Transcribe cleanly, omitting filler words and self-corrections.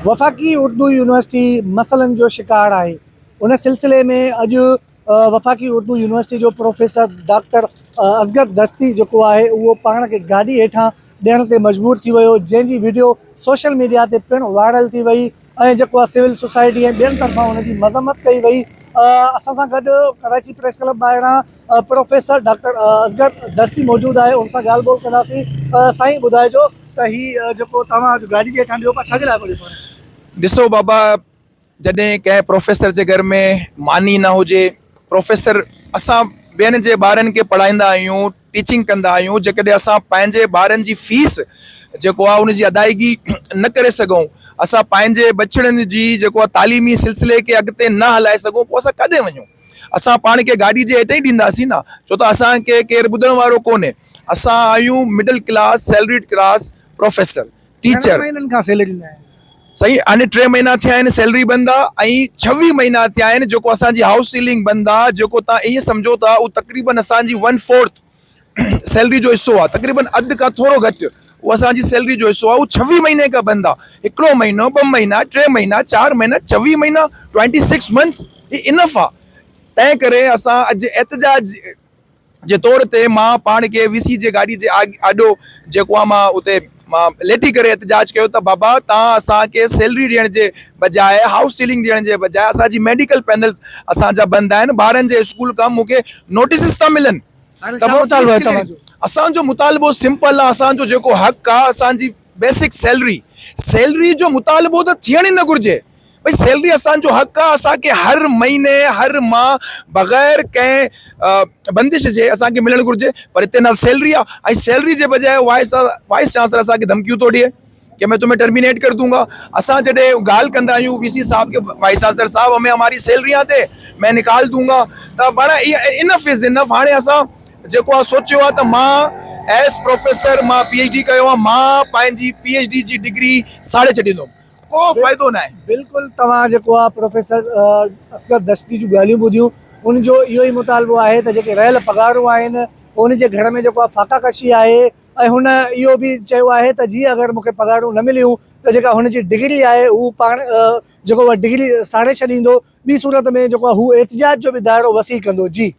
وفاقي اردو يونيورسٽي مسئلن جو شڪار آهي ان سلسلي ۾ اڄ وفاقي اردو يونيورسٽي جو پروفيسر ڊاڪٽر اصغر دستي جيڪو آهي اهو پاڻ کي گاڏي هيٺان ڏيڻ تي مجبور ٿي ويو جنهن جي وڊيو سوشل ميڊيا تي پڻ وائرل ٿي وئي ۽ جيڪو آهي سول سوسائٽي ۽ ٻين طرفان ان جي مذمت ڪئي وئي اسان سان گڏ ڪراچي پريس ڪلب ٻاهران پروفيسر ڊاڪٽر اصغر دستي موجود آهي ان سان ڳالهه ٻولهه ڪنداسين سائين ٻڌائجو ته هي جيڪو توهان اڄ گاڏي جي هيٺان ڏيو پيا ڇا جي لاء پيو ڏسو بابا جڏهن ڪنهن پروفيسر جي گهر ۾ ماني نه هجي پروفيسر اسان ٻين جي ٻارن کي پڙهائيندا آهيون ٽيچنگ ڪندا آهيون جيڪڏهن اسان پنهنجي ٻارن جي فيس جيڪو آهي ان جي ادائيگي نه ڪري سگهون اسان پنهنجي ٻچڙن جي جيڪو آهي تعليمي سلسلي کي اڳتي نه هلائي سگهون پوء اسان ڪاڏي وڃون اسان پاڻ کي گاڏي جي هيٺ ئي ڏينداسين نه ڇو ته اسان کي ڪير ٻڌڻ وارو ڪونهي اسان آهيون middle class salaried class professor teacher مهينن کان سيلري نه آهي. سائين هاڻي ٽي مهينا ٿيا آهن سيلري بند آ ۽ ڇويهه مهينا ٿيا آهن جيڪو اسان جي هائوس سيلنگ بند آ جيڪو تان ائين سمجهو ٿا اهو تقريبن اسان جي ون فورٿ سيلري جو حصو آ تقريبن اڌ کان ٿورو گهٽ اهو اسان جي سيلري جو حصو آ اهو ڇويهه مهيني کان بند آ هڪڙو مهينو ٻه مهينا ٽي مهينا چار مهينا ڇويهه مهينا ٽوئنٽي سڪس منٿس هي انف آ تنهن ڪري اسان اڄ احتجاج جي طور تي مان پاڻ کي وي سي جي گاڏي جي آڏو جيڪو آ مان اتي مان ليٽي ڪري احتجاج ڪيو ته بابا تان اسان کي سيلري ڏيڻ جي بجاء هائوس سيلنگ ڏيڻ جي بجاء اسان جي ميڊيڪل پينلز اسان جا بند آهن ٻارن جي اسڪول کان مون کي نوٽيسز ٿا ملن اسان جو مطالبو سمپل آ اسان جو جيڪو حق آ اسان جي بيسڪ سيلري سيلري جو مطالبو ته ٿيڻ ئي نه گهرجي ڀئي سيلري اسان جو حق آ اسان کي هر مهيني هر ماهه بغير ڪنهن بندش جي اسان کي ملڻ گهرجي پر هتي نه سيلري آ ۽ سيلري جي بجاء وائس وائس چانسلر اسان کي ڌمڪيون ٿو ڏئي کہ میں تمہیں ٽرمينيٽ کر دوں گا اسان جڏهن ڳالهه ڪندا آهيون وي سي صاحب کي وائس چانسلر صاحب ہمیں ہماری سيلرياں دے میں نکال دوں گا ته بڻ انف از انف هاڻي اسان جيڪو آ سوچيو آ ته مان ايز پروفيسر مان پي ايڇ ڊي ڪيو آ مان پنهنجي پي ايڇ ڊي جي ڊگري ساڙي ڇڏيندم ڪو فائدو ناهي. بلڪل توهان جيڪو آ پروفيسر اصغر دشتي جون ڳالهيون ٻڌيون ان جو اهو ئي مطالبو آهي ته جيڪي رهيل پگهارون آهن ان جي گهر ۾ جيڪو آ فاقا ڪشي آهي ۽ هن اهو به چيو آهي ته جي اگر مون کي پگهارون نه مليون ته جيڪا هن جي ڊگري آهي هو پاڻ جيڪو اها ڊگري ساڙي ڇڏيندو ٻي صورت ۾ جيڪو آ هو احتجاج جو به دائرو وسيع ڪندو جي.